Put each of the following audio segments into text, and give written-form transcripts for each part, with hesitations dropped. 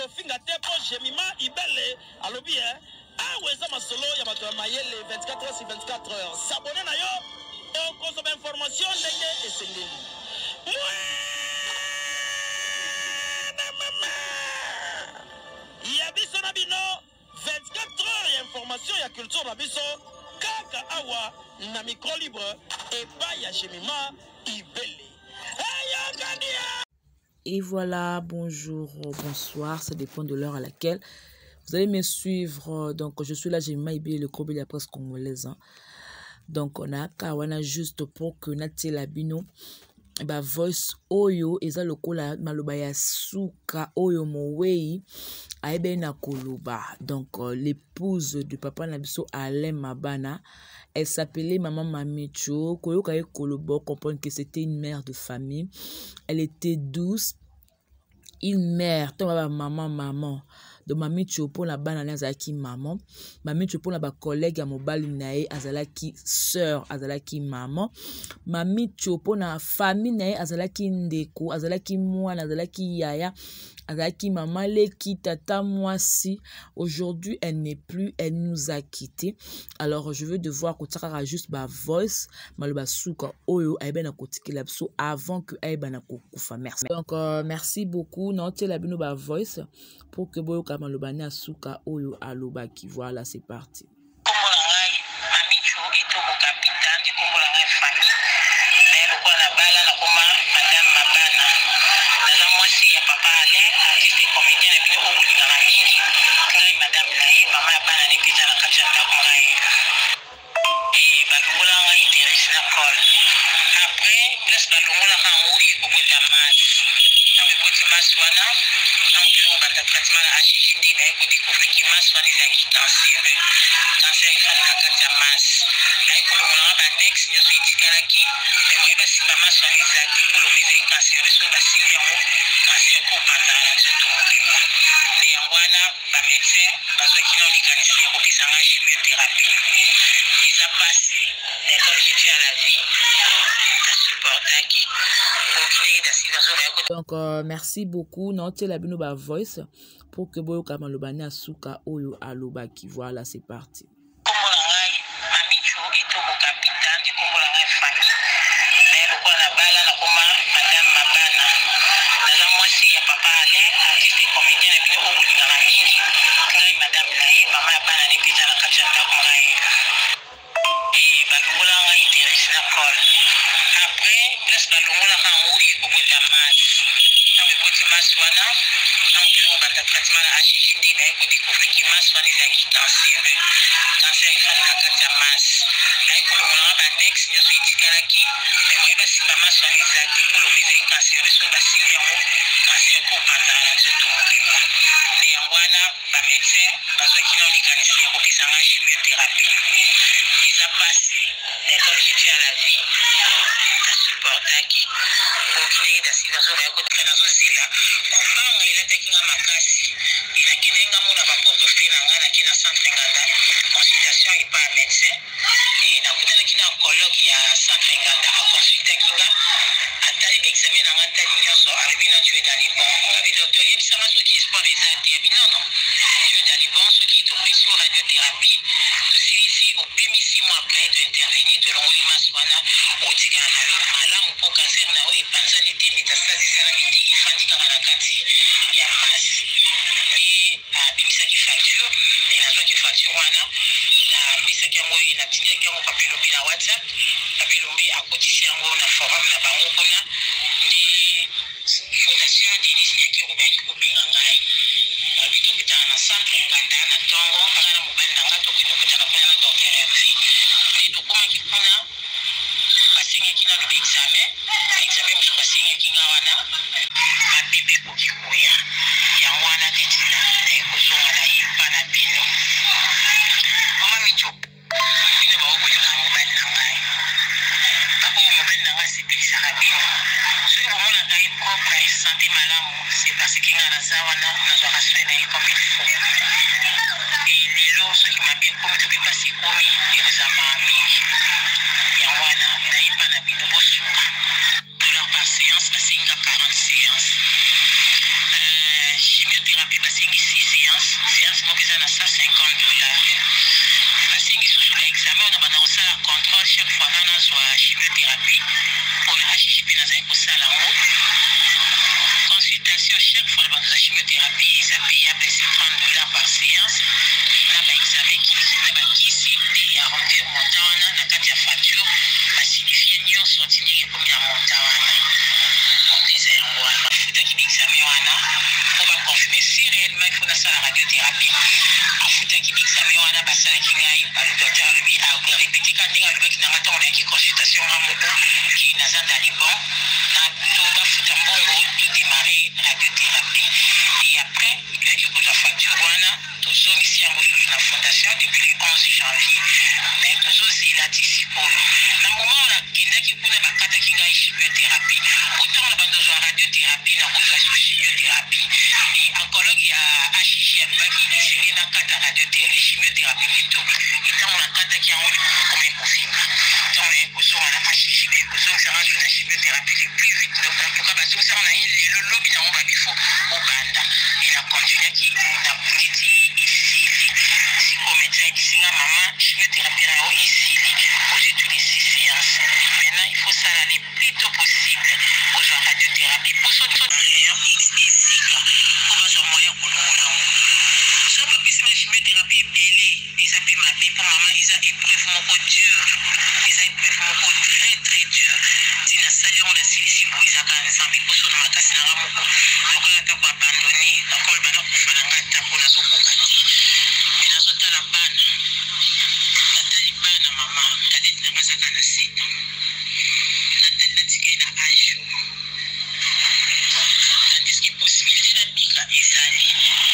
Kofinga te mpo Jemima Ibele alobi e awa eza masolo ya bato ya mayele 24 heures sur 24 heures. S'abonner na yo, okozwa ba information ndenge esengeli. Mwana mama ya biso na bino, 24 heures ya information ya culture na biso kaka awa na micro libre epai ya Jemima Ibele. Eyokani! Et voilà, bonjour, bonsoir, ça dépend de l'heure à laquelle vous allez me suivre. Donc, je suis là, j'ai Maïbé, le gros de la presse congolaise, hein. Donc, on a kawana juste pour que natiela bino ba voice oyo eza lokola maloba ya suka oyo mowei ayebeli na koloba. Donc, l'épouse de papa na biso Alain Mabana, elle s'appelait Maman Mamicho. Koyoka ye koloba, comprendre que c'était une mère de famille. Elle était douce, une mère, to ba maman maman. Donc Mamicho mpona bana na ye azalaki maman, Mamicho mpona ba collègue ya mobali na ye azalaki sœur, azalaki maman, Mamicho mpona famille na ye azalaki ndeko, azalaki mwana, azalaki yaya, azalaki mama leki, tata mwasi. Aujourd'hui elle n'est plus, elle nous a quitté. Alors je veux devoir kotia kaka juste ba voice maloba suka oyo ayeba na kotikela biso avant que ayeba na kokufa. Merci. Donc merci beaucoup. Naotiela bino ba voice pour que boyoka maloba ne asuka oyo alobaki. Voilà, c'est parti. Kombo na ngai Mamicho Etoko Kapita, nde kombo na ngai famille. Naye lokola na bala, nakoma Madame Mabana. Naza mwasi ya papa Alain, artiste et comédien na bino oyo bolingaka mingi. Ngai madame na ye, mama ya bana ne mpenza na kati ya ndako ngai. E balongolaka ngai utérus na col. Après, place balongolaka yango, eye kobota masse. Ntango eboti masse wana, ntango toye kobanda traitement na HG, nde baye kodécouvrir ke masse wana ezalaki cancéreux. Cancer efandi na kati ya masse. Baye kolongola nga ba annexe nyonso etikalaki, mais moyen basimba masse wana eza te, mpo lokola ezali cancéreux, soki basimbi yango, cancer ekopanzana na nzoto mobimba. Nde yango wana ba médecin bazwaki nano likanisi ya kopesa nga chimiothérapie. Eza pasi, mais comme je tiens à la vie, nasupportaki. Okileki da Silva azoba ya Donc merci beaucoup. Naotiela bino ba voice pour que boyoka maloba ne asuka oyo alobaki. Voilà, c'est parti. Kombo na ngai Mamicho Etoko Kapita, nde kombo na ngai famille. Naye lokola na bala, nakoma Madame Mabana. Naza mwasi ya papa Alain, artiste et comédien na bino oyo bolingaka mingi. Ngai madame na ye, mama ya bana ne mpenza na kati ya ndako ngai. E balongolaka ngai utérus na col. Après, place balongolaka yango, eye kobota masse. Ntango eboti masse wana, ntango toye kobanda traitement na HG, nde baye kodécouvrir ke masse wana ezalaki cancéreux. Cancer efandi na kati ya masse. Baye kolongola nga ba annexe nyonso etikalaki, mais moyen basimba masse wana eza te, mpo lokola ezali cancéreux, soki basimbi yango, cancer ekopanzana na nzoto mobimba. Nde yango wana ba médecin bazwaki nano likanisi ya kopesa nga chimiothérapie. Eza pasi, mais comme je tiens à la vie, nasupportaki. Okileki da Silva azoba ya kotika, nazozela kobanga elataki nga makasi. E nakendaki nga mona ba propre frais na nga, nake na centre Nganda consultation epa ya médecin. E nakutanaki na oncologue ya centre Nganda, aconsultaki nga, atali ba examen na nga, atali nyonso, alobi: "Non, tu es dans les bons." Ngabi: "Docteur, yebisanga soki espoir eza te." Abi: "Non, non, tu es dans les bons. Soki topesi yo radiothérapie, tosilisi, opemi 6 mois, après tointervenir, tolongoli masse wana, otikala na yo malamu, mpo cancer na yo epanzani te, métastase esalami te, efandi kaka na kati ya masse." Nde abimisaki facture e nazwaki facture wana, napesaki yango ye, natindaki yango Papa Elombe na WhatsApp. Papa Elombe akotisi yango na forum na bango kuna. Nde fondation Denis Nyakero bayaki kobenga ngai, babi tokutana na centre Nganda na ntongo, ngai na mobali na ngai tokende kokutana kuna na docteur Hervé. Nde tokomaki kuna, basengaki nano ba examen, ba examen mosusu basengaki nga wana. Mapepe ekoki koya, yango wana nde ntina naye kozonga na ye mpa na bino. Mama Micho, bino baoyo bolingaka mobali na ngai, baoyo mobali na ngai asepelisaka bino, soki bomonaka ye propre, santé malamu, c'est parce que ngai naza wana, nazwaka soin na ye comme il faut. E lelo soki mabe ekomi to mpe mpasi ekomi, ekozala mingi. Yango wana nayepa na bino, bosunga. Dollar par séance, basengi nga 40 séance. Chimiothérapie, basengi Na banda kosala contrôle chaque fois avant nazwa chimiothérapie mpo na HIG mpe nazali kosala yango consultation chaque fois na banda kozwa chimiothérapie eza payable, c'est 30 $ par séance, na baexamen, na bakisi nde ya arrondir montant wana. Na kati ya facture basignifie nyonso ti ndenge ekomi na montant wana. Montant eza yango wana. Bafutaki baexamen wana mpo baconfirme si réellement il faut nasala radiothérapie. Afutaki baexamen wana basalaki ngai. Docteur alobi, arépété ka ndenge alobaki na nga ntango nayaki consultation nga moko, ki naza dans les bons na to bafuta mbongo, todémarre radiothérapie. Et après toyaki kozwa facture wana, tozongisi yango susu na fondation depuis le 11 janvier, mais tozozela ti sikoyo. Na moment oyo nakendaki kuna, bakataki ngai chimiothérapie po ntango na bando ozwa radiothérapie, nakozwa su chimiothérapie. Et oncologue ya HIG alobaki esenge nakata radiothérapie, chimiothérapie plutôt. Et ntango nakataki yango, libumu ekoma ekovimba. Ntango naye kozonga na HIG, baye kozongisanga su na chimiothérapie le plus vite. Donc en tout cas bazongisanga na ye lelo, lobi nango babi faut obanda. E na continuaki, nabundi ti esili. Sikoyo médecin ayebisinga: "Mama, chimiothérapie na yo esili, ozwi tous les six séances. Maintenant il faut sala le plus tôt possible ozwa radiothérapie po so rayon esika mpo bazwa moyen kolongola yango." So bapesi ma chimiothérapie ebele, eza mpe mabe mpo mama, eza épreuve moko dure, eza épreuve moko très très dure. Ntina nasali yango, nasilisi boye, ezaka Nzambe, mposo na makasi na nga moko nakoki ata koabandonner, nakoloba nakufa na nga ata mpo nazokoka te. Me nazotala bana, natali bana, mama cadette na nga azaka na 7 ans, natali natika ye na age, tandis que possibilité na bika ezali,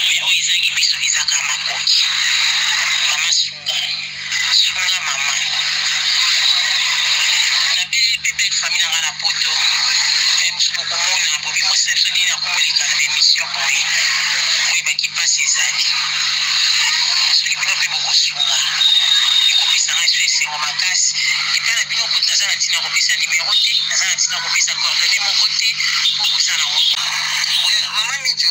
mais oyo ezangi biso ezaka makoki. Mama, sunga, sunga mama. Nabeleli mpe belle famille na nga na poto. Mosu bokomona bobi mwasi na biso ndenge nakomoleka na baémission boye, boyebaki mpasi ezali. Soki bino mpe bokosunga, ekopesa ngai so esengo makasi. Epai na bino kutu naza na ntina kopesa nimero te, naza na ntina kopesa coordonnées moko te mpo boza nango. Mama Micho.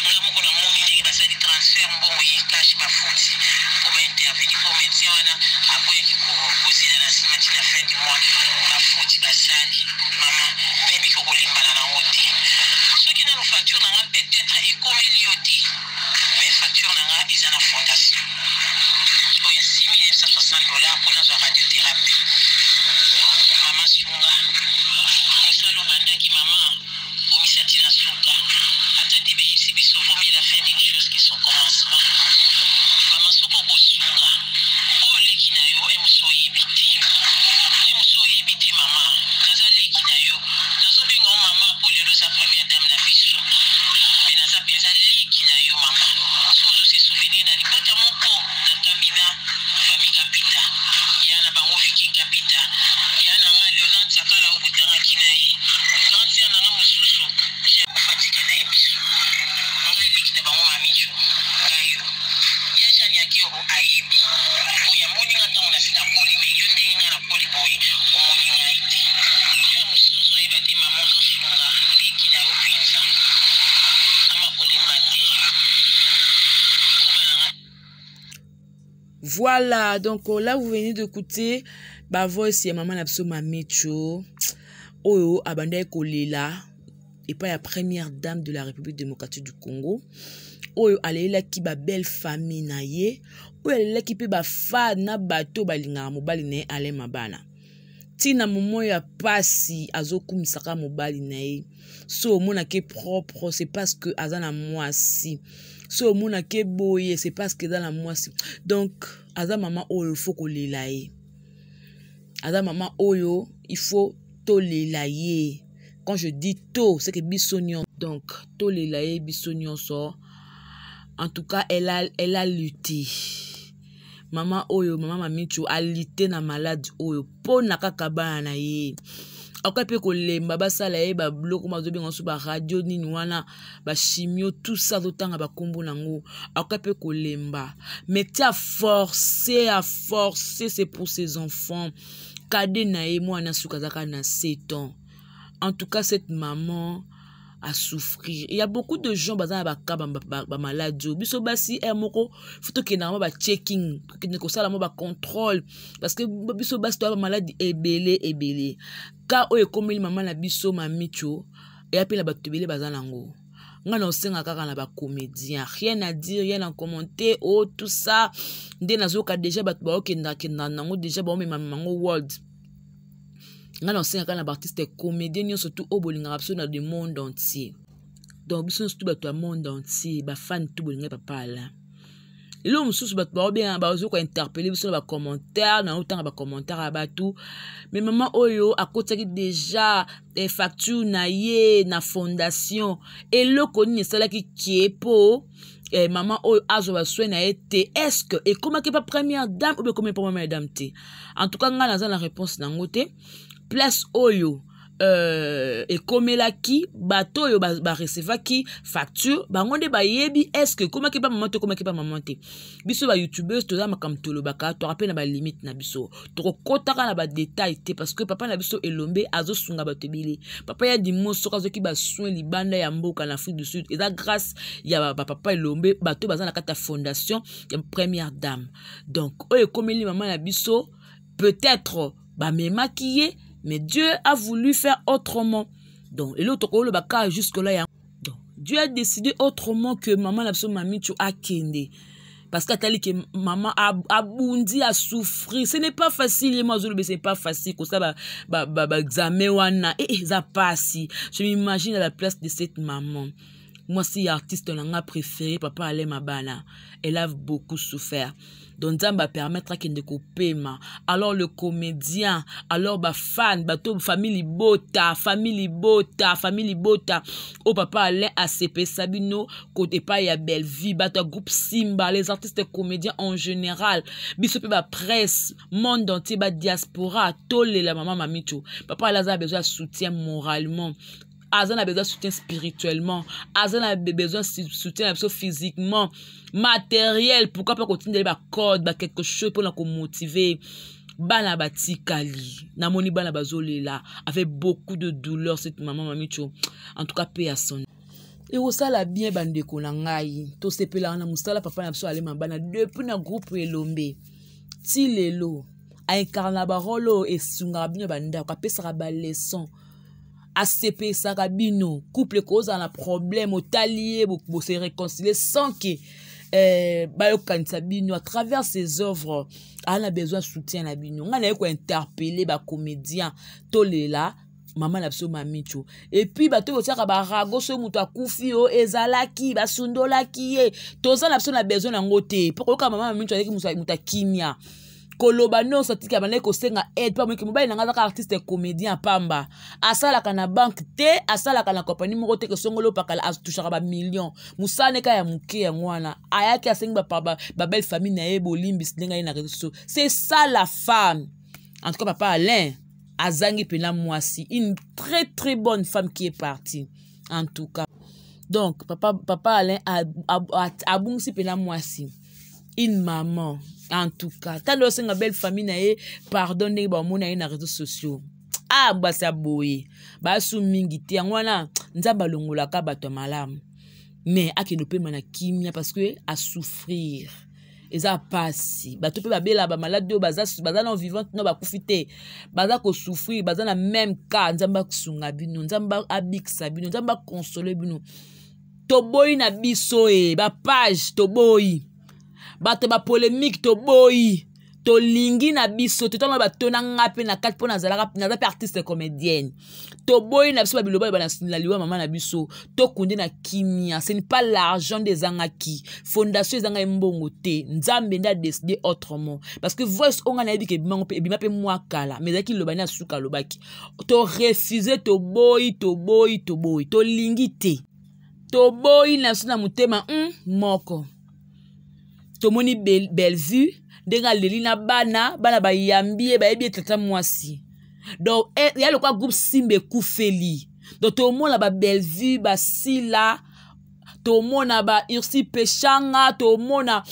Nga moko namoni ndenge basali transfert, mbongo ye cash, bafuti mpo baintervenir, mpo médecin wana aboyaki kozela na nsima ntina fin du mois. Bafuti, basali. Mama, nayebi kolembana nango te. Soki nano facture na nga peut-être ekomeli yo te, mais facture na nga eza na fondation oyo ya 6960 $ mpo nazwa radiothérapie. Mama, sunga mosala obandaki, mama, komisa ntina suka. Ata bible eyebisi biso: vaut mieux la fin d'une chose que son commencement. Mama, soki okosunga oyo leki na yo, e mosu oyebi te, e mosu oyebi te. Mama, naza leki na yo, nazobenga yo mama mpo lelo oza première dame na biso, mais naza mpenza leki na yo, mama. So ozose souvenir na libota moko na Kamina, famille Kapita, ya na bango Viking Kapita, ya na nga Leonard Sakala oyo botangaki na ye, grande sœur na nga mosusu Fatika na ye biso, ngai leki na bango Mamicho, ngai yo ya Jani Akero ayebi oyo amoni nga ntango nasi nakoli. Mais yo, ndenge nga nakoli boye, omoni ngai te. Ya mosusu ozoyeba te. Mama, ozosunga leki na yo mpenza, ama kolemba te, koba na nga. Voilà, donc là vous venez d'écouter ba voice ya mama na biso Mamicho oyo abandaki kolela epai ya première dame de la République démocratique du Congo, oyo alelelaki babelle famille na ye, oyo alelelaki mpe bafans na bato balingaka mobali na ye Alain Mabana. Ntina momo ya pasi, azokumisaka mobali na ye. So omonake propre, c'est parce que aza na mwasi. So omonake boye, c'est parce que eza na mwasi. Donc aza mama oyo faut kolela ye, aza mama oyo il faut tolela ye. Quand je dis to, c'est que biso nyonso, donc tolela ye biso nyonso. En tout cas, elle a lutté, mama oyo, mama Mamicho alite na maladi oyo mpo na kaka bana na ye. Akoki mpe kolemba, basala ye babiloko bazobenga so baradio nini wana, bachimio, tout ça, azotanga bakombo nango. Akoki mpe kolemba, mais ti aforce, aforce, c'est pour ses enfants. Cadet na ye, mwana suka, azaka na 7 ans. En tout cas, cette maman Asouffrir. Il y a beaucoup de gens baza na baka bamaladi oyo. Biso basi, heure moko fo tokendaka mwa bachecking, tokende kosala mwa bacontrôle, parce que biso basi toya bamaladi ebele ebele. Ka oyo ekomeli mama na biso Mamicho, eya mpe na bato ebele baza nango. Nga na osenga kaka na bacomédien, rien à dire, rien à commenter. Oh, tout ça nde nazoyoka déjà, bato baokendakenda nango déjà, baomemama yango world. Nga na osenga kaka na baartiste comédien nyonso tu oyo bolingaka biso na le monde entier. Donc biso nyonso tu, bato ya monde entier, bafani tu bolingai papa Alain. Eloko mosusu, bato baobenga, bazoki kointerpeller biso na bacommentaire, na otanga bacommentaire ya bato. Mais mama oyo akotiaki déjà facture na ye na fondation. Eloko nini esalaki kie mpo mama oyo azwa basoin na ye te? Est ce que ekomaki pa première dame ou ekomi pa première dame te? En tout cas, ngai naza na réponse nango te. Place oyo ekomelaki, bato oyo barecevaki facture, bango nde bayebi est ce que ekomaki pa mama te, ekomaki pa mama te. Biso bayoutubeuse toza, makambo tolobaka, toka mpe na balimite na biso, tokokɔtaka na badetail te, parce que papa na biso Elombe azosunga bato ebele. Papa ya Dimo, soki azwaki basoin libanda ya mboka na Afrique du Sud, eza grâce ya bapapa Elombe, bato baza na kati ya fondation ya première dame. Donc oyo ekomeli mama na biso, peut-être bamemaki ye, mais Dieu a voulu faire autrement. Donc eloko tokoloba kaka jusque là ya, donc Dieu a décidé autrement que mama na biso Mamicho akende, parce que atali ke mama abundi, asouffrir. Ce n'est pas facile. Ye mo azoloba, ce n'est pas facile kosala baexamen wana, eza pasi. Je m'imagine à la place de cette maman, mwasi ya artiste na nga préféré, papa Alain Mabana. Elle a beaucoup souffert. Donc Nzambe apermettre akende kopema. Alors le comédien, alors bafan, bato, famille libota, famille libota, famille libota oyo papa Alain asepesa bino kote epai ya Bellevue, bato ya groupe Simba, les artistes comédiens en général, biso mpe bapresse, monde entier, badiaspora, tolela mama Mamicho. Papa Alain aza na besoin ya soutien moralement, aza na besoin soutien spirituellement, aza na besoin soutien na biso physiquement, matériel. Pourquoi pas kotindeli bacode, baquelque chose mpona komotiver bana batikali. Namoni bana bazolela avec beaucoup de douleur, cette maman Mamicho. En tout cas, paix à son. Ekosala bien, bandeko na ngai. Tosepelaka na mosala papa na biso alema bana depuis na groupe Elombe ti lelo. Aincarna barole oyo esungaka bino bandako, apesaka baleçon, asepesaka bino. Couple kozala na problème, otali ye, bose réconcilier sans que bayokanisa bino à travers ses œuvres. Aza na besoin soutien na bino. Ngai naye kointerpeller bacomédien, tolela mama na biso Mamicho. Et puis bato botiaka barago, soki moto akufi, o ezalaki basundolaki ye, toza na biso na besoin yango te. Mpo koyoka mama Mamicho azalaki moto akimia, koloba nyonso atika, bandaki kosenga aide mpo amoki mobali na ngai azaka artiste comédien pamba, asalaka na banque te, asalaka na kompani moko te, kesongoli opakala, atouchaka bamillion, mosala neka ya moke. Yango wana ayaki asengi babelle famille na ye bolimbisi ndenge aye na réseau sociaux. C'est ça la femme. En tout cas, papa Alain azangi mpena mwasi, une très très bonne femme qui est partie. En tout cas, donc papa Alain abungisi mpena mwasi, une maman. En tout cas, tala, osenga belle famille na ye pardon ndenge bamona ye na réseaux sociaux. Ah, basi aboye basu mingi te. Yango wana Nzambe alongolaka bato ya malamu, mais akende opema na kimia, parce que asouffrir eza pasi. Bato mpe babela bamaladi oyo baza na vivante, no bakufi te, baza kosouffrir, baza na même cas. Nzambe asunga bino, Nzambe abikisa bino, Nzambe akonsole bino. Toboyi na biso e bapage, toboyi bato bapolémique, toboyi. Tolingi na biso totanga bato na nga mpe na kati, mpo nazalaka, naza mpe artiste comédienne. Toboyi na biso babiloba na liwa mama na biso. Tokunde na kimia. Ce n'est pas l'argent nde ezangaki, fondation ezangaki mbongo te. Nzambe nde adécide autrement, parce que voice oyo ngai nayebi ke ebimango mpe ebima mpe mwa kala, mais ezalaki liloba nde asuka alobaki. Torefuse, toboyi, toboyi, toboyi, tolingi te, toboyi na biso na motema moko. Tomoni Bellevue ndenge aleli na bana, bana bayambi ye, bayebi ye tata mwasi. Donc ya lokwa groupe Simba ekufeli. Donc tomona babellevue basila. Tomona ba Ursi Peshanga, tomona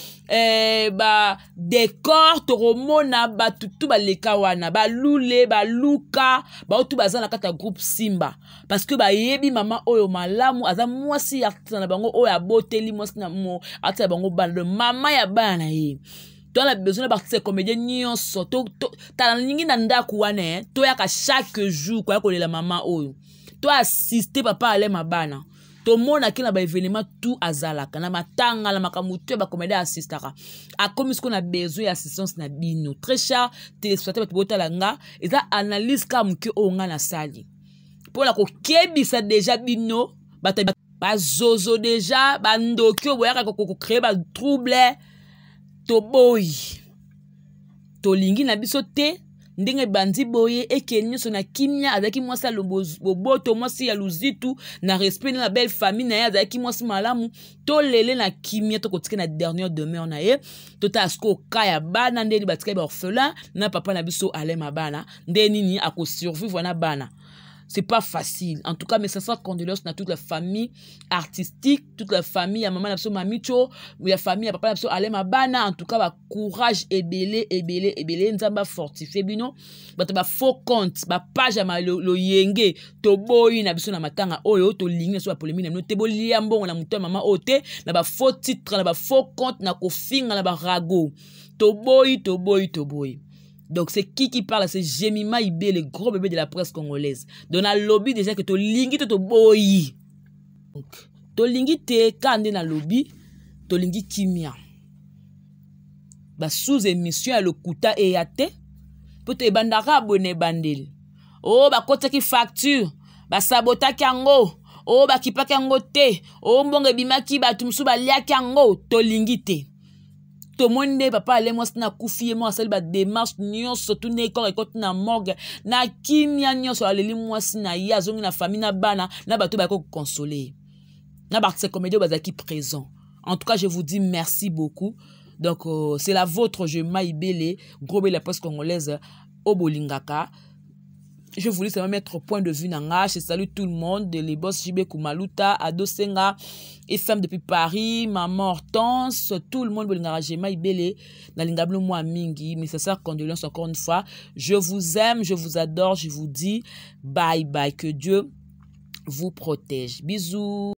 ba Décor, tokomona bato tu baleka wana, balule, baluka, baoyo baza na kati ya groupe Simba, parce que bayebi mama oyo malamu, aza mwasi ya artiste na bango oyo aboteli mwasi na mo artiste na bango bana, mama ya bana na ye. Toza na besoin na baartiste comédien nyonso tala ningi na ndako wana, toyaka chaque jour koya kolela mama oyo, to assiste papa Alema bana. Tomonaki na baévénement tout azalaka na matanga, na makambo tu ya bacomédien assistaka. Akomi sikoyo na besoin ya assistance na bino, très cher téléspectateur. Bato botala nga, eza analyse kaka moke oyo nga nasali mpona kokebisa déjà bino bato bazozo, déjà bandoki oyo boyaka kocréer batrouble. Toboyi, tolingi na biso te. Ndenge ebandi boye, ekende nyonso na kimia. Azalaki mwasi ya boboto, mwasi ya luzitu na respect na belle famille na ye. Azalaki mwasi malamu. Tolele na kimia, tokotika na dernière demeure na ye. Totala sikoyo ka ya bana, ndeni batikali baorphelin na papa na biso Alema bana, nde nini akosurvivre na bana. C'est pas facile. En tout cas, mes sincères condoléances à toute la famille artistique, toute la famille ya maman na biso Mamicho, ya famille ya papa na biso Alema bana. En tout cas, ba courage ebele ebele ebele, Nzambe fortifier bino. Bato ba faux compte, ba page ya loyenge, toboyi na biso na matanga oyo, tolingi na so ba polémique na bino te. Bolia mbongo na mutu ya mama oyo te na ba faux titre, na ba faux compte, na kofinga, na ba rago. Toboyi, toboyi, toboyi. Donc c'est qui parle? C'est Jemima Ibé, le gros bébé de la presse congolaise. Donc nalobi déjà que tolingi to toboyi. Donc tolingi te kande na lobby, tolingi kimia. Ba sous émission ya lokuta eya te. Po te ebandaka boye na ebandeli. Oh, bakotaki facture, basabotaki yango. Oh, bakipaki yango te. Oh, mbongo ebimaki, bato mosusu baliaki yango. Tolingi te. Tomoni nde papa Ale mwasi na akufi, ye moko asali badémarche nyonso, tuna corps ekoti na morgue na kimia nyonso. Aleli mwasi na ye, azongi na famille, na bana, na bato bayaki koconsoler, na baartiste comédien oyo bazalaki présent. En tout cas, je vous dis merci beaucoup. Donc c'est la vôtre, Jema Ibele, gros bébé la presse congolaise oyo bolingaka. Je voulais seulement mettre point de vue na nga. Je salue tout le monde, les boss JB Kumaluta, Ado Senga, FM depuis Paris, Maman Hortense, tout le monde bolingaka Jema Ibele, nalinga bino mwa mingi. Mes sincères condoléances encore une fois. Je vous aime, je vous adore, je vous dis bye bye. Que Dieu vous protège. Bisous.